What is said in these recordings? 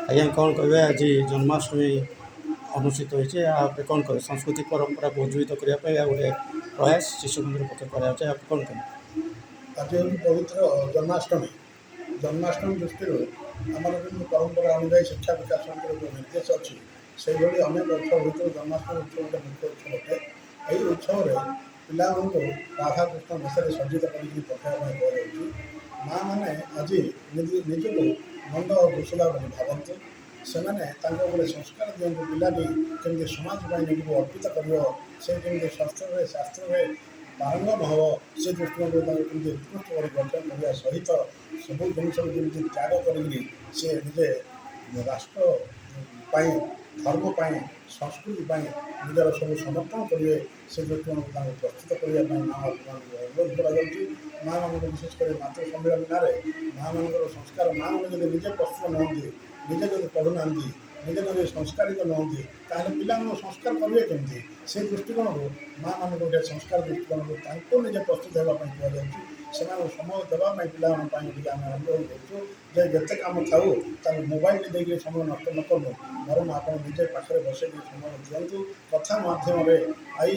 ଆଜ୍ଞା, କ'ଣ କହିବେ? ଆଜି ଜନ୍ମାଷ୍ଟମୀ ଅନୁଷ୍ଠିତ ହୋଇଛି, ଏହା ଉପରେ କ'ଣ କହିବେ? ସାଂସ୍କୃତିକ ପରମ୍ପରାକୁ ଉଜ୍ଜୀବିତ କରିବା ପାଇଁ ଏହା ଗୋଟେ ପ୍ରୟାସ ଶିଶୁ ମନ୍ଦିର ପକ୍ଷରୁ କରାଯାଉଛି, ଏହା କ'ଣ କହିବେ? ଆଜି ହେଉଛି ପବିତ୍ର ଜନ୍ମାଷ୍ଟମୀ। ଜନ୍ମାଷ୍ଟମୀ ଦୃଷ୍ଟିରୁ ଆମର ଯେମିତି ପରମ୍ପରା ଅନୁଯାୟୀ ଶିକ୍ଷା ବିକାଶ ସମିତିର ଯେଉଁ ନିର୍ଦ୍ଦେଶ ଅଛି, ସେଇଭଳି ଅନେକ ଉତ୍ସବ ଭିତରୁ ଜନ୍ମାଷ୍ଟମୀ ଉତ୍ସବ ଗୋଟେ ମୁଖ୍ୟ ଉତ୍ସବ ଅଟେ। ଏହି ଉତ୍ସବରେ ପିଲାମାନଙ୍କୁ ରାଧାକୃଷ୍ଣ ବେଶରେ ସଜ୍ଜିତ କରିକି ପଠାଇବା ପାଇଁ କୁହାଯାଉଛି। ମାଆମାନେ ଆଜି ନିଜକୁ ନନ୍ଦ ଓ ଯଶୋଦା ବୋଲି ଭାବନ୍ତୁ। ସେମାନେ ତାଙ୍କ ଉପରେ ସଂସ୍କାର ଦିଅନ୍ତୁ। ପିଲାଟି କେମିତି ସମାଜ ପାଇଁ ନିଜକୁ ଅର୍ପିତ କରିବ, ସେ କେମିତି ଶାସ୍ତ୍ରରେ ପାରଙ୍ଗମ ହେବ, ସେ ଦୃଷ୍ଟିକୋଣରୁ ତାଙ୍କୁ କେମିତି ଉତ୍କୃଷ୍ଟ କରି ଗଠନ କରିବା ସହିତ ସବୁ ଜିନିଷକୁ ଯେମିତି ତ୍ୟାଗ କରିକିରି ସେ ନିଜେ ରାଷ୍ଟ୍ର ପାଇଁ, ଧର୍ମ ପାଇଁ, ସଂସ୍କୃତି ପାଇଁ ନିଜର ସବୁ ସମର୍ପଣ କରିବେ, ସେ ଦୃଷ୍ଟିକୋଣକୁ ତାଙ୍କୁ ପ୍ରସ୍ତୁତ କରିବା ପାଇଁ ମା ବାପାମାନଙ୍କୁ ଅନୁରୋଧ କରାଯାଉଛି। ମାଆମାନଙ୍କୁ ବିଶେଷ କରି ମାତୃ ସମ୍ମିଳନୀ ନାଁରେ ମାଆମାନଙ୍କର ସଂସ୍କାର, ମାଆମାନେ ଯଦି ନିଜେ ପ୍ରସ୍ତୁତ ନୁହନ୍ତି, ନିଜେ ଯଦି ପଢ଼ୁନାହାନ୍ତି, ନିଜେ ଯଦି ସଂସ୍କାରିତ ନୁହନ୍ତି, ତାହେଲେ ପିଲାମାନଙ୍କୁ ସଂସ୍କାର କରିବେ କେମିତି? ସେ ଦୃଷ୍ଟିକୋଣରୁ ମାଆମାନଙ୍କୁ ଗୋଟେ ସଂସ୍କାର ଦୃଷ୍ଟିକୋଣରୁ ତାଙ୍କୁ ନିଜେ ପ୍ରସ୍ତୁତ ହେବା ପାଇଁ କୁହାଯାଉଛି। ସେମାନଙ୍କୁ ସମୟ ଦେବା ପାଇଁ, ପିଲାମାନଙ୍କ ପାଇଁ ଟିକେ ଆମେ ଅନୁରୋଧ କରୁଛୁ ଯେ ଯେତେ କାମ ଥାଉ, ତାଙ୍କୁ ମୋବାଇଲ ଦେଇକି ସମୟ ନଷ୍ଟ ନ କରୁ, ବରଂ ଆପଣ ନିଜେ ପାଖରେ ବସେଇକି ସମୟ ଦିଅନ୍ତୁ। କଥା ମାଧ୍ୟମରେ, I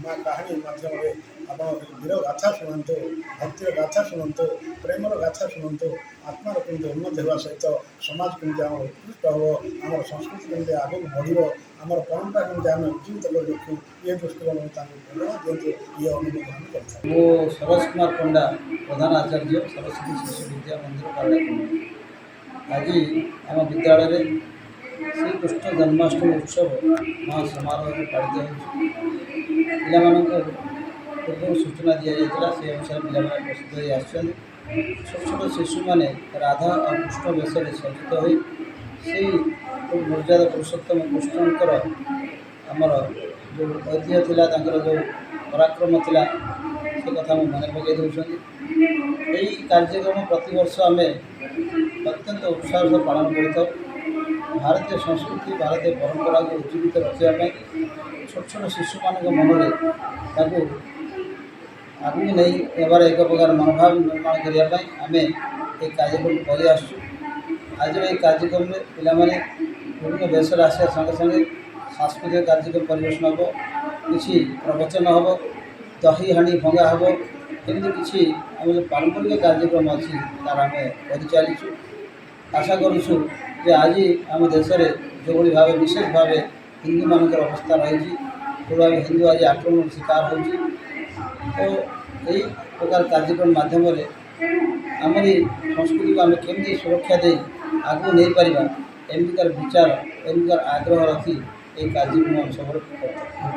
ମା କାହାଣୀ ମାଧ୍ୟମରେ ଆପଣ ବୀର ଗାଥା ଶୁଣନ୍ତୁ, ଭକ୍ତିର ଗାଥା ଶୁଣନ୍ତୁ, ପ୍ରେମର ଗାଥା ଶୁଣନ୍ତୁ। ଆତ୍ମାର କେମିତି ଉନ୍ନତି ହେବା ସହିତ ସମାଜ କେମିତି ଆମର ଉତ୍କୃଷ୍ଟ ହେବ, ଆମର ସଂସ୍କୃତି କେମିତି ଆଗକୁ ବଢ଼ିବ, ଆମର ପରମ୍ପରା କେମିତି ଆମେ ଉଜ୍ଜୀବିତ କରି ରଖିବୁ, ଏ ଦୃଷ୍ଟିକୋଣରୁ ତାଙ୍କୁ ପ୍ରେରଣା ଦିଅନ୍ତୁ, ଇଏ ଅନୁରୋଧ ଆମେ କରିଥାଉ। ମୁଁ ସରୋଜ କୁମାର ପଣ୍ଡା, ପ୍ରଧାନ ଆଚାର୍ଯ୍ୟ, ସରସ୍ୱତୀ ଶିଶୁ ବିଦ୍ୟା ମନ୍ଦିର, ପାରଳାଖେମୁଣ୍ଡି। ଆଜି ଆମ ବିଦ୍ୟାଳୟରେ ଶ୍ରୀକୃଷ୍ଣ ଜନ୍ମାଷ୍ଟମୀ ଉତ୍ସବ ମହା ସମାରୋହରେ ପାଳିତ ହେଉଛି। ପିଲାମାନଙ୍କୁ ପୂର୍ବରୁ ସୂଚନା ଦିଆଯାଇଥିଲା, ସେ ଅନୁସାରେ ପିଲାମାନେ ପ୍ରସ୍ତୁତ ହୋଇ ଆସିଛନ୍ତି। ଛୋଟ ଛୋଟ ଶିଶୁମାନେ ରାଧା ଆଉ କୃଷ୍ଣ ବେଶରେ ସଜ୍ଜିତ ହୋଇ ସେଇ ମର୍ଯ୍ୟାଦା ପୁରୁଷୋତ୍ତମ କୃଷ୍ଣଙ୍କର ଆମର ଯେଉଁ ଐତିହ୍ୟ ଥିଲା, ତାଙ୍କର ଯେଉଁ ପରାକ୍ରମ ଥିଲା, ସେ କଥା ମୁଁ ମନେ ପକାଇ ଦେଉଛନ୍ତି। ଏହି କାର୍ଯ୍ୟକ୍ରମ ପ୍ରତିବର୍ଷ ଆମେ ଅତ୍ୟନ୍ତ ଉତ୍ସାହ ସହ ପାଳନ କରିଥାଉ। ଭାରତୀୟ ସଂସ୍କୃତି, ଭାରତୀୟ ପରମ୍ପରାକୁ ଉଜ୍ଜୀବିତ ରଖିବା ପାଇଁ ଛୋଟ ଛୋଟ ଶିଶୁମାନଙ୍କ ମନରେ ତାକୁ ଆଗକୁ ନେଇ ହେବାର ଏକ ପ୍ରକାର ମନୋଭାବ ନିର୍ମାଣ କରିବା ପାଇଁ ଆମେ ଏହି କାର୍ଯ୍ୟକ୍ରମ କରି ଆସୁଛୁ। ଆଜିର ଏହି କାର୍ଯ୍ୟକ୍ରମରେ ପିଲାମାନେ ବିଭିନ୍ନ ବେଶରେ ଆସିବା ସଙ୍ଗେ ସଙ୍ଗେ ସାଂସ୍କୃତିକ କାର୍ଯ୍ୟକ୍ରମ ପରିବେଷଣ ହେବ, କିଛି ପ୍ରବଚନ ହେବ, ଦହି ହାଣ୍ଡି ଭଙ୍ଗା ହେବ, ଏମିତି କିଛି ଆମ ଯେଉଁ ପାରମ୍ପରିକ କାର୍ଯ୍ୟକ୍ରମ ଅଛି, ତାର ଆମେ କରିଚାଲିଛୁ। ଆଶା କରୁଛୁ ଯେ ଆଜି ଆମ ଦେଶରେ ଯେଉଁଭଳି ଭାବେ ବିଶେଷ ଭାବେ ହିନ୍ଦୁମାନଙ୍କର ଅବସ୍ଥା ରହିଛି, ଯେଉଁଭଳି ଭାବେ ହିନ୍ଦୁ ଆଜି ଆକ୍ରମଣର ଶିକାର ହେଉଛି, ତ ଏହି ପ୍ରକାର କାର୍ଯ୍ୟକ୍ରମ ମାଧ୍ୟମରେ ଆମରି ସଂସ୍କୃତିକୁ ଆମେ କେମିତି ସୁରକ୍ଷା ଦେଇ ଆଗକୁ ନେଇପାରିବା, ଏମିତିକାର ବିଚାର, ଏମିତିକାର ଆଗ୍ରହ ରଖି ଏହି କାର୍ଯ୍ୟକ୍ରମ ଆମେ ସବୁବେଳେ କରିଥାଉ।